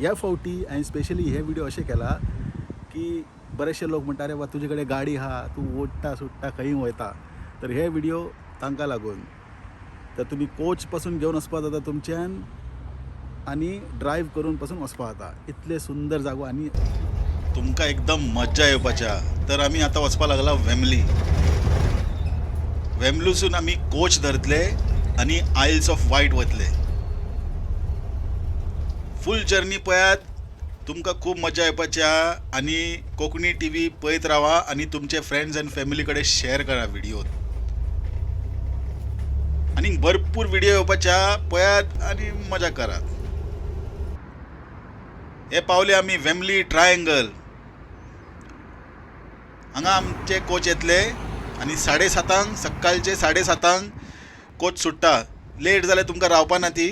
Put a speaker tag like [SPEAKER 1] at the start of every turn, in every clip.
[SPEAKER 1] ह्या फावटी हांवें स्पेशली हे व्हिडिओ अशें केला की बरेचशे लोक म्हणटा, अरे वा तुजे कडेन गाडी आहा, तूं ओडटा सुट्टा खंय वयता. तर हे व्हिडिओ तांकां लागून. तर तुमी कोच पासून घेवन वचपा जाता तुमच्यान आनी ड्रायव्ह करून पासून वचपा जाता. इतले सुंदर जागो आनी तुमकां एकदम मज्जा येवपाची आहा. तर आमी आतां वचपा लागला वेमली. वेमलूसून आमी कोच धरतले आनी आयल्स ऑफ वायट वतले. फूल जर्नी पळयात, तुमकां खूब मजा येवपाची आहा. आनी कोंकणी टीव्ही पळयत रावा आनी तुमचे फ्रेंड्स आनी फॅमिली कडेन शेअर करा व्हिडिओ. आनी भरपूर व्हिडिओ येवपाचे आहा, पळयात आनी मजा करात. हे पावले आमी वेमली ट्रायंगल. हांगा आमचे कोच येतले आनी 7:30, सकाळचे 7:30 कोच सुट्टा. लेट जाल्यार तुमकां रावपा ना ती.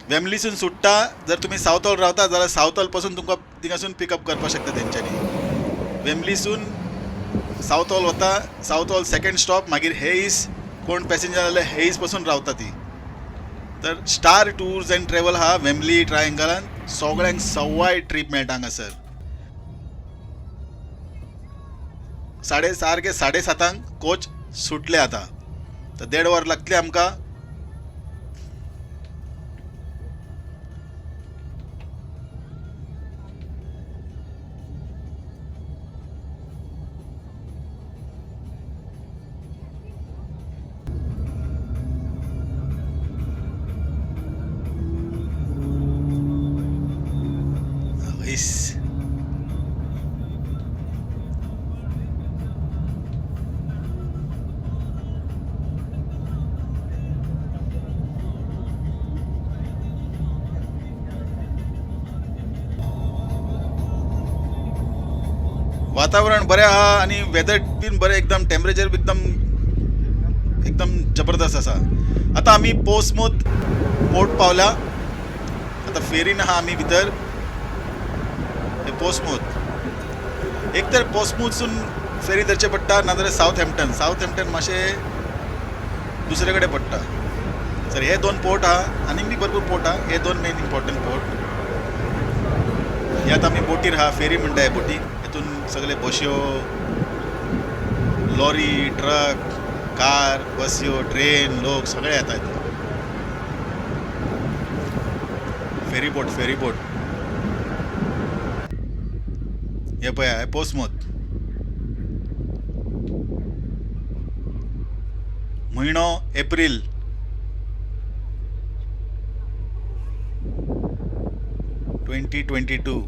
[SPEAKER 1] वेमलीसून सुट्टा. जर तुमी सावथ हॉल रावता जाल्यार सावथ हॉल पासून तुमकां थिंगासून पिकअप करपाक शकता तेंच्यांनी. वेमलीसून सावथ हॉल वता, सावथ हॉल सेकंड स्टॉप, मागीर हेईस. कोण पॅसेंजर जाल्यार हेईस पासून रावता ती. तर स्टार टूर्स अँड ट्रॅवल आहा वेमली ट्रायंगलान. सगळ्यांक सवाय ट्रीप मेळटा हांगासर. सारके 7:30 कोच सुटले आतां. तर 1.5 वर लागतलें आमकां. वातावरण बरें आहा आनी वेदर बीन बरें, एकदम टेम्परेचर बी एकदम एकदम जबरदस्त आसा. आतां आमी पोर्ट्समूथ पोर्ट पावल्या. आतां फेरीन आहा आमी भितर. हे पोर्ट्समूथ, एक तर पोर्ट्समूथसून फेरी धरचें पडटा, नाजाल्यार सावथ हॅम्पटन. सावथ हॅम्पटन मातशें दुसरे कडेन पडटा. सर हे दोन पोर्ट आहा, आनीक बी भरपूर पोर्ट आहा. हे दोन मेन इम्पॉर्टंट पोर्ट. हे आतां आमी बोटीर आहा, फेरी म्हणटा हे बोटी. हेतून सगळे बश्यो, लॉरी, ट्रक, कार, बस्यो, ट्रेन, लोक सगळे येता हितून. Ferry boat, ferry boat. हे पळया, हे पोर्ट्समूथ. म्हयनो एप्रील. 2022.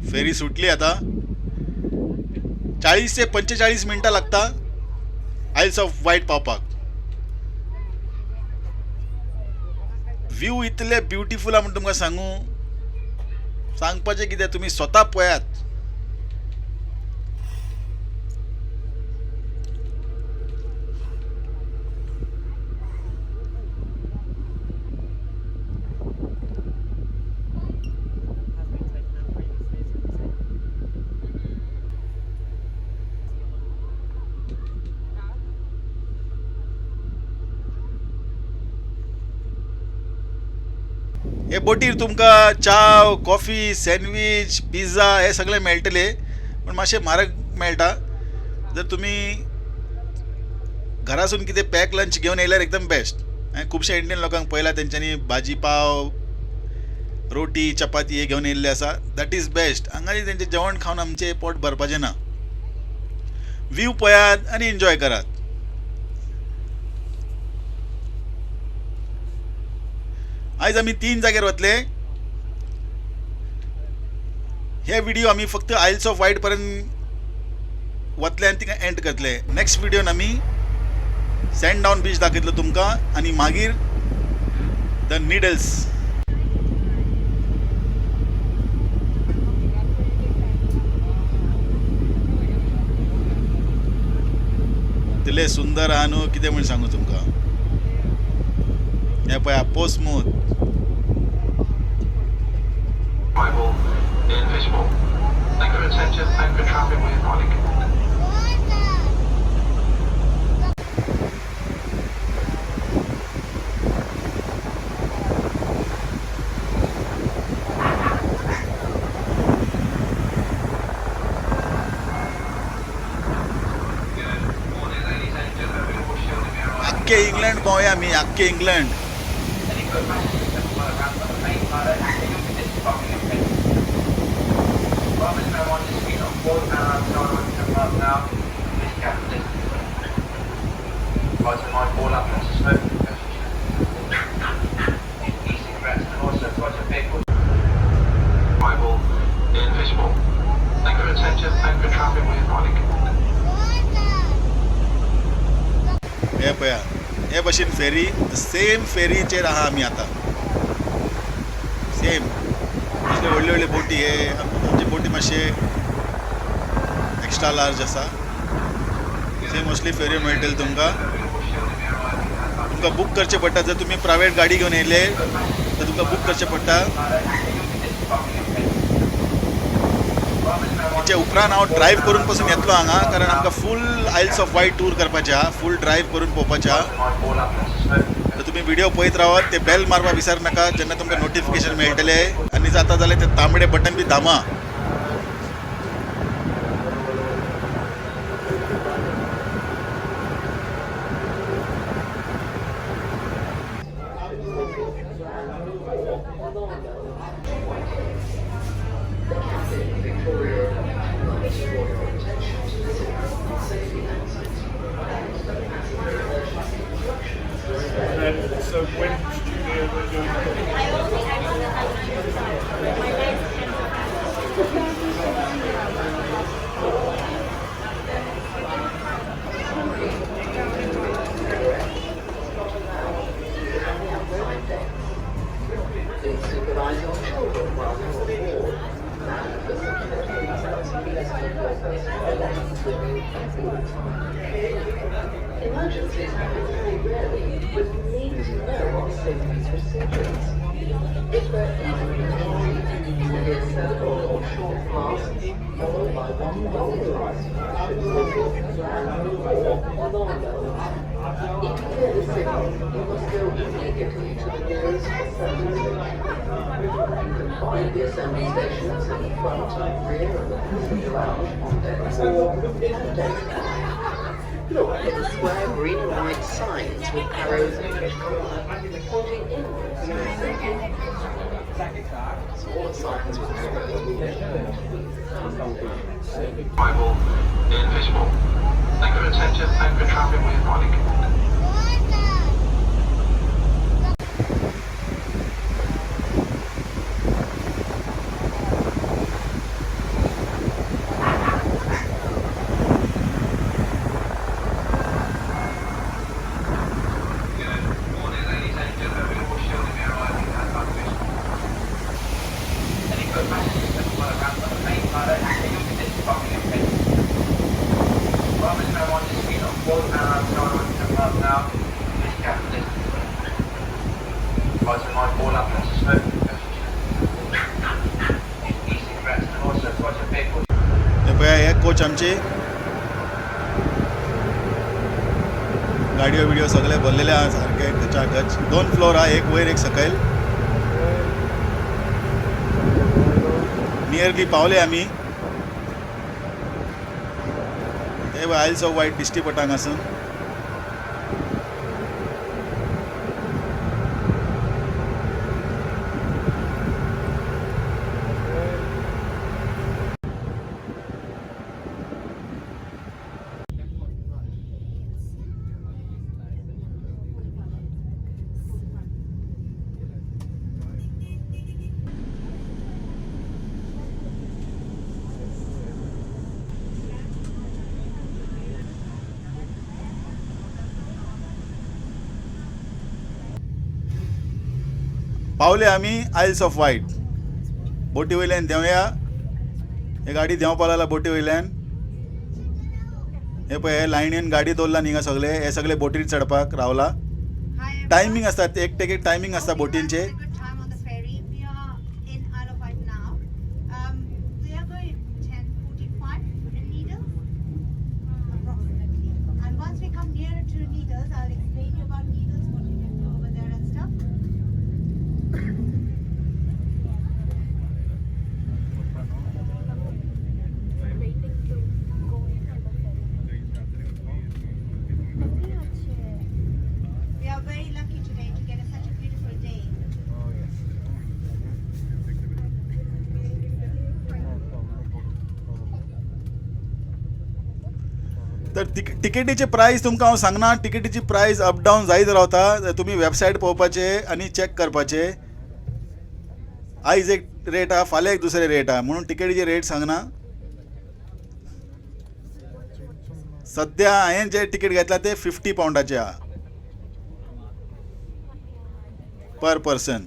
[SPEAKER 1] फेरी सुटली आता. 40 ते 45 मिनटां लागता आयल्स ऑफ वायट पावपाक. व्यू इतले ब्युटिफूल आहा म्हण तुमकां सांगू, सांगपाचें कितें, तुमी स्वता पळयात. हे बोटीर तुमकां चाव, कॉफी, सँडवीच, पिझ्झा हे सगळें मेळटले, पूण मातशें म्हारग मेळटा. जर तुमी घरासून कितें पॅक लंच घेवन येयल्यार एकदम बेस्ट. हांवें खुबशे इंडियन लोकांक पळयला, तेंच्यांनी भाजी पाव, रोटी, चपाती हे घेवन येयल्ले आसा. That is best. हांगा तेंचें जेवण खावन आमचें पोट भरपाचें ना. व्यू पळयात आनी एन्जॉय करात. आयज आमी 3 जाग्यार वतले. हे व्हिडिओ आमी फक्त आयल्स ऑफ वायट पर्यंत वतले आनी थिंगा एंड करतले. नेक्स्ट व्हिडियोन आमी सँड डावन बीच दाखयतलो तुमकां आनी मागीर the needles. इतले सुंदर आहा न्हू, कितें म्हूण सांगू तुमकां. हे पळया पोर्ट्समूथ.
[SPEAKER 2] In Fishbourne. Thank you for your attention. Thank you for travelling with Hollink.
[SPEAKER 1] आख्खे इंग्लंड भोंवया आमी, आख्खे England.
[SPEAKER 2] Any foot passengers that will around the main pilot, you'll be disembarking at 10. Drivers now on the screen on board and outside on 10 miles an hour. Please careful distance. Advise to mind all up and smoking e-cigarettes and also project vehicles. Arrival in Fishbowl. Thank you for your attention. Thank you for travelling with Iconic.
[SPEAKER 1] हे पळया, हे भशेन फेरी, same फेरीचेर आहा आमी आतां. Same असले व्हडले व्हडले बोटी. हे आमची बोटी मातशे एक्स्ट्रा लार्ज आसा. सेम असली फेरी मेळटली तुमकां. तुमकां बूक करचें पडटा. जर तुमी प्रायवेट गाडी घेवन येयले तर तुमकां बूक करचें पडटा. हेच्या उपरांत हांव ड्रायव्ह करून पसून येतलो हांगा, कारण आमकां फूल आयल्स ऑफ वायट टूर करपाचें आहा, फूल ड्रायव्ह करून पळोवपाचें आहा. तर तुमी व्हिडिओ पळयत रावात, ते बेल मारपाक विसर नाका, जेन्ना तुमकां नोटिफिकेशन मेळटलें. आनी जाता जाल्यार ते तांबडे बटन बी दामा.
[SPEAKER 3] The captain, Victoria, would like to draw your attention to this important safety announcement and the passenger emergency instructions displayed.
[SPEAKER 4] So when studio we're doing
[SPEAKER 3] Is not allowed, even on the outside decks. Please supervise your children while you're aboard. And for security reasons, please keep your personal belongings with you at all times. Emergencies happen very rarely, but you need to know our safety procedures. If there is an emergency, you will hear several or short blasts, followed by one long blast from the ship's whistle, flag, or alarm bells. If you hear the signal, you must go immediately to the nearest assembly station. You can find the assembly stations in the front and rear of the passenger lounge on deck 4 and deck 5. Look for the square green and white signs with arrows in each corner pointing inwards to the safety. Smaller signs with arrows will let you know to these assembly stations.
[SPEAKER 2] Arrival in Fishbowl. Thank you for your attention. Thank you for travelling with Iconic. Good morning, ladies and gentlemen. We will shortly be arriving at our Fishbowl. Any foot passengers that will around the main pilot, you'll be disembarking at 10. Drivers now on the screen on board and outside on 10 miles an hour. Please careful distance. Advise to mind all up and smoking e-cigarettes and also project vehicles.
[SPEAKER 1] हे पळया, हे coach आमची. गाडयो video सगळे भरलेले आहा सारके गचागच. दोन फ्लोर आहा, एक वयर एक सकयल. नियरली पावले आमी. ते आयल्स ऑफ वायट दिश्टी पडटा हांगासून. पावले आमी आयल्स ऑफ वायट. बोटी वयल्यान देंवया. हे गाडी देंवपा लागला बोटी वयल्यान. हे पळय, हे लायनीन गाडी दवरला न्ही हिंगा सगळे, हे सगळे बोटीर चडपाक रावला. टायमींग आसता, एक एक टायमींग आसता बोटींचे.
[SPEAKER 5] Good time on the ferry. We are in Isle of Wight now. We are going 10:45 in Needles, approximately. And once we come nearer to Needles, I'll explain you about Needles, what you can do over there and stuff.
[SPEAKER 6] Waiting to go in the ferry.
[SPEAKER 1] तर तिकेटीचे प्रायस तुमकां हांव सांगना. तिकेटीची प्रायस up down जायत रावता. तुमी website पळोवपाचे आनी check करपाचे. आयज एक रेट आहा, फाल्यां एक दुसरे रेट आहा, म्हणून तिकेटीचे रेट सांगना. सद्या हांवें जे तिकेट घेतला ते 50 पावंडाचे आहा पर पर्सन.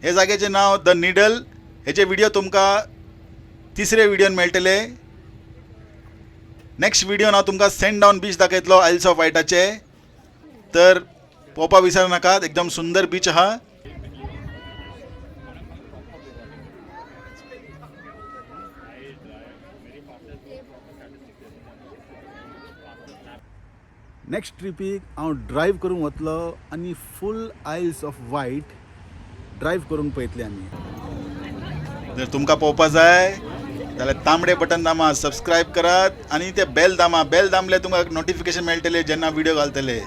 [SPEAKER 1] हे जाग्याचें नांव the needle. हेचे व्हिडिओ तुमकां तिसरे व्हिडियोन मेळटले. नेक्स्ट व्हिडियोन हांव तुमकां सँड डावन बीच दाखयतलो आयल्स ऑफ वायटाचे. तर पळोवपा विसर नाकात, एकदम सुंदर बीच आहा. नेक्स्ट ट्रिपीक हांव ड्रायव्ह करूंक वतलो आनी फूल आयल्स ऑफ वायट ड्रायव्ह करूंक पळयतले आमी. जर तुमकां पळोवपा जाय जाल्यार तांबडे बटन दामा, सबस्क्रायब करात आनी ते बेल दामा. बेल दामले तुमकां नोटिफिकेशन मेळटले जेन्ना व्हिडिओ घालतले.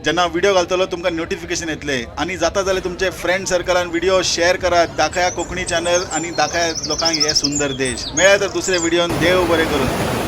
[SPEAKER 1] जेन्ना व्हिडिओ घालतलो तुमकां नोटिफिकेशन येतले. आनी जाता जाल्यार तुमचे फ्रेंड सर्कलान व्हिडिओ शेअर करात. दाखया कोंकणी चॅनल आनी दाखया लोकांक हे सुंदर देश. मेळ्या तर दुसरे व्हिडियोन. देव बरें करूं.